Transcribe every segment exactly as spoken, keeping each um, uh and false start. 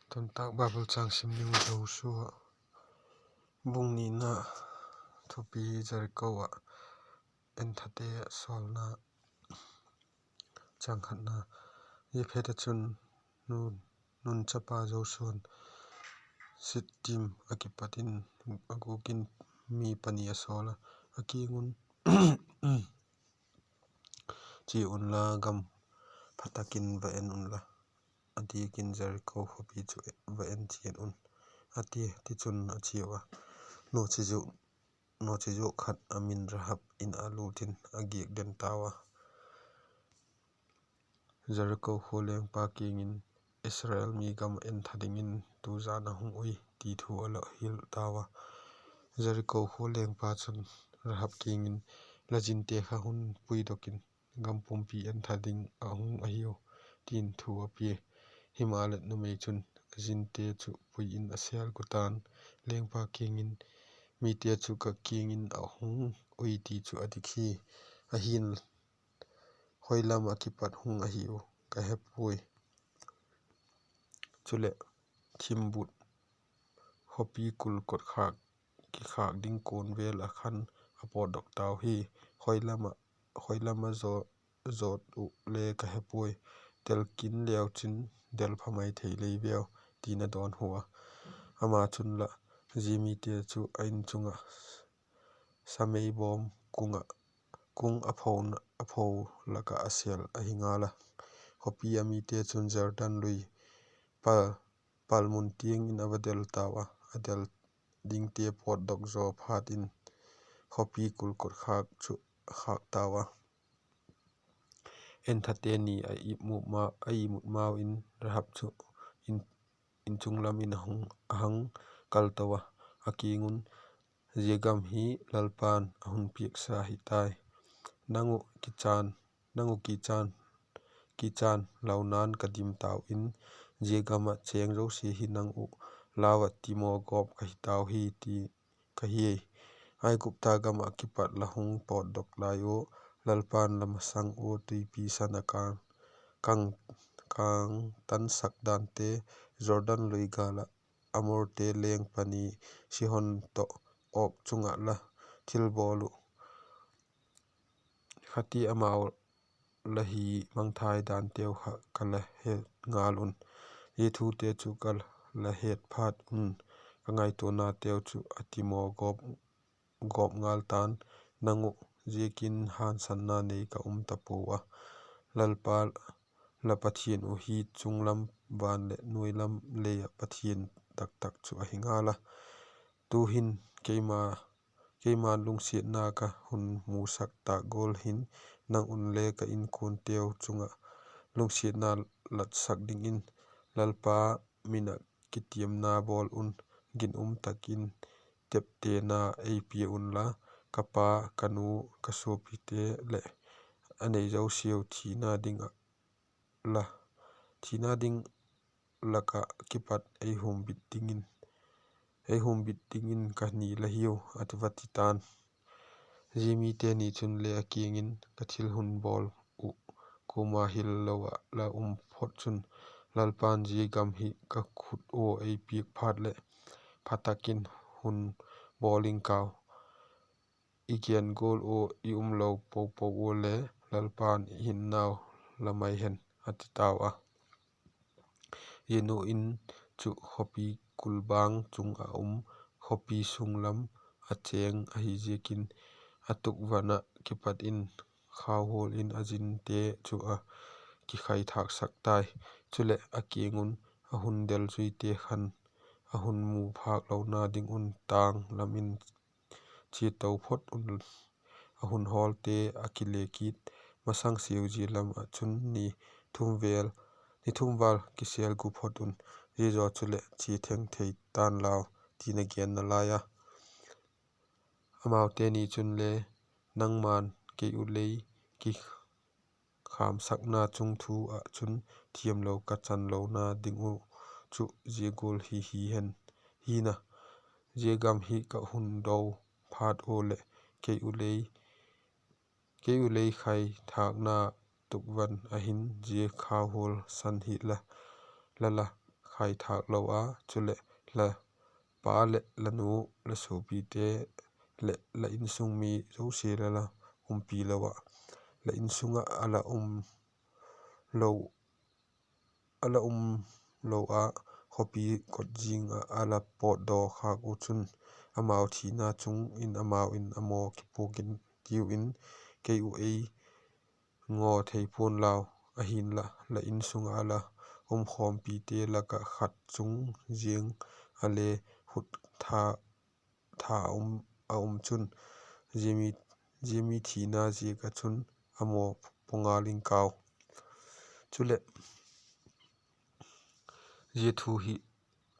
Tuntâk Bible châng sim ding uh Joshua bung nina, thupi: Jeriko ah enthate sawlna. Châng khatna: Zia phet ah chun Nun chapa Joshua'n Sittim ah kipat in a gûk in mi pani a sawl a, a kiang un, Chia unla, gam pha tak in va en unla, a diak in Jeriko khawpi chu va en chian un, a tia. Tichun a chiau a, nawchizuak khat a min Rahab in a lût in a giak den tau a. Jeriko khua lengpa kiang in, Israel mi gam ah entha dingin tu jan a hung ui, ti thu a la hil tau a. Jeriko khua lengpa chun Rahab kiang in, La zinte kha hun puidok in, gam pumpi entha ding a hung ahiu, ti'n thu a pia. Himaleh, numei chun a zinte chu pui in a sêl gu ta'n, lengpa kiang in, Mite chu ka kiang in a hung ui ti chu a dik hi; ahi'n, hoi lam ah kipat hung ahiu ka he puai. Chuleh, thimbut khawpi kul kotkhâk kikhâk ding kuan vêl ah khan a pawtdok tau hi; hoi lam ah zawt uh le ka he puai; del kin leu chin del pha mai thei lei veu, ti'n a dawnhu a. Ama chun lah, zia mite chu a In chung ah sameibawm kung ah, kung a pho lak ah a sêl ahi ngal a. Khawpi a mite chun Jordan lui pal, pal mun tiang in a va del tau a, a del dingte pawtdok zaw phat in khawpi kul kotkhâk chu khâk tau a. Enthate ni a imut mau in Rahab chu In chung lam in a hung kal to a, a kiang un, Zia gam hi Lalpa'n a hun piaksa hi tai; nang uh kichân, nang uh kichân, kichân launa'n ka dim tau in, zia gam ah chêng zosia hi nang uh lau ah timaw gawp ka hi tau hi, ti ka hi. Aigupta gam ah kipat la hung pawtdok lai ua, Lalpa'n la masang ua tuipi san a kâng, kâng, kâng tansak dante, Jordan lui gâl ah Amorte leng pani Sihon tawh Og chung ah la thilbawl uh kha ti amau la hi mangthai danteu kha ka la he ngal un. Zia thute chu ka la het phat un, ka ngaituanateu chu a timaw gawp ngal ta'n, nang uh ziakin hânsanna nei ka um ta puau a. Lalpa la Pathian uh hi chung lam van leh nuai lam lei ah Pathian taktak chu ahi ngal a. Tu'hin keima'n lungsiatna ka hun musak tâk gual hin, nang unle ka inkuanteu chung ah lungsiatna latsak dingin Lalpa min ah kitiamna bawl un. Ginum tak in teptena ei pia unla, ka pa, ka nu, ka suapite leh a nei zosiau thina ding ah la, thina ding lak ah kipat ei humbit dingin, ei humbit dingin ka ni la hiu, a va ti ta'n. Zia mite ni chunle a kiang in, Ka thil hun bawl uh kuama hil lo ah la um phot chun, Lalpa'n zia gam hi ka khut ua ei piak phat leh, pha tak in hun bawl ing kau. I gen gual ua i um lo po po ua le Lalpa'n i hinnau la mai hen, a ti tau a. Zia nu in chu khawpi kulbang chung ah um, khawpi sung lam a chêng ahi ziakin, a tukvan ah kipat in khauhual in a zinte chu a kikhaithâksak tai. Chuleh, a kiang un a hun delzuite khan a hun mu phâk lona ding un tâng lam in chia to phot un. A hun hawlte a kile kit masang siau zia lam ah chun ni thum val kisêl gu phot un; zia zaw chuleh chia theng thei ta'n lau, ti'n a genna lai a. Amaute ni chunle, Nangma'n kei uh lei kikhâmsakna chung thu ah chun thiamlo ka chan lona ding uh chu zia gual hi hi hen, hina, zia gam hi ka hun do phat ua leh, kei uh lei khaithâkna tukvan ah hin zia khauhual san hi la, la la khaithâk lo a, chuleh la pa leh la nu, la suapite leh la insung mi zosia la la umpi lo ah, la insung ah a la um lo a, khawpi kot zing ah a la pawtdaw khâk uh chun, amau thina chung in amau in a maw kipuak intiu in, kei uh ei ngaw thei pua'n lau. Ahinla, la insung ah a la umkhawmpite lak ah khat chung ziang a le khut tha a um chun, zia mi thina ziak ah chun a maw pua ngal ing kau. Chuleh, zia thu hi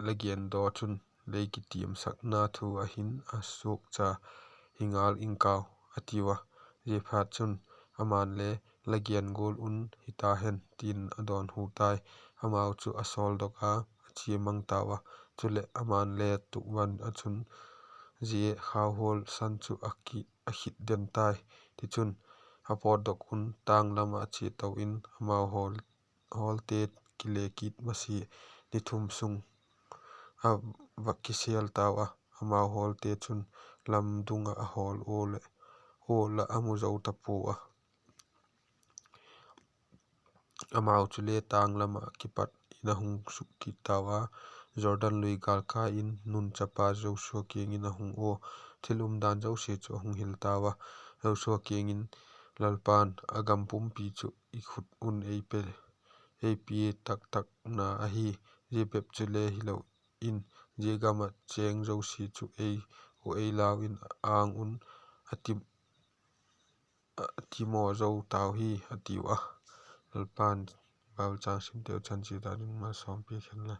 la gendaw chun, lei kitiamsakna thu ah hin a suakcha hi ngal ing kau, a tiu a. Ziaphatchun, ama'n le, La gen gual un hita hen, ti'n a dawnhu tai. Amau chu a sawldok a, a chia mang tau a. Chuleh, ama'n le tukvan ah chun zia khauhawl san chu a khit den tai. Tichun, a pawtdok un tâng lam ah chia to in, amau hawlte kile kit masia ni thum sung a va kisêl tau a. Amau hawlte chun lamdung ah a hawl ua leh, ua lah a mu zo ta pua a. Amau chule tâng lam ah kipat in a hung suk kit tau a, Jordan lui gâlkâi in Nun chapa Joshua kiang in a hung ua, thil umdan zosia chu a hung hil tau a. Joshua kiang in, Lalpa'n a gam pumpi chu i khut un ei pia tak tak na ahi. Zia bep chule hilo in, zia gam ah chêng zosia chu ei u ei lau in âng un, a ti maw zo tau hi, a tiu a. Lalpa'n Bible châng simteu chan chia ta ding malsawmpi khen la.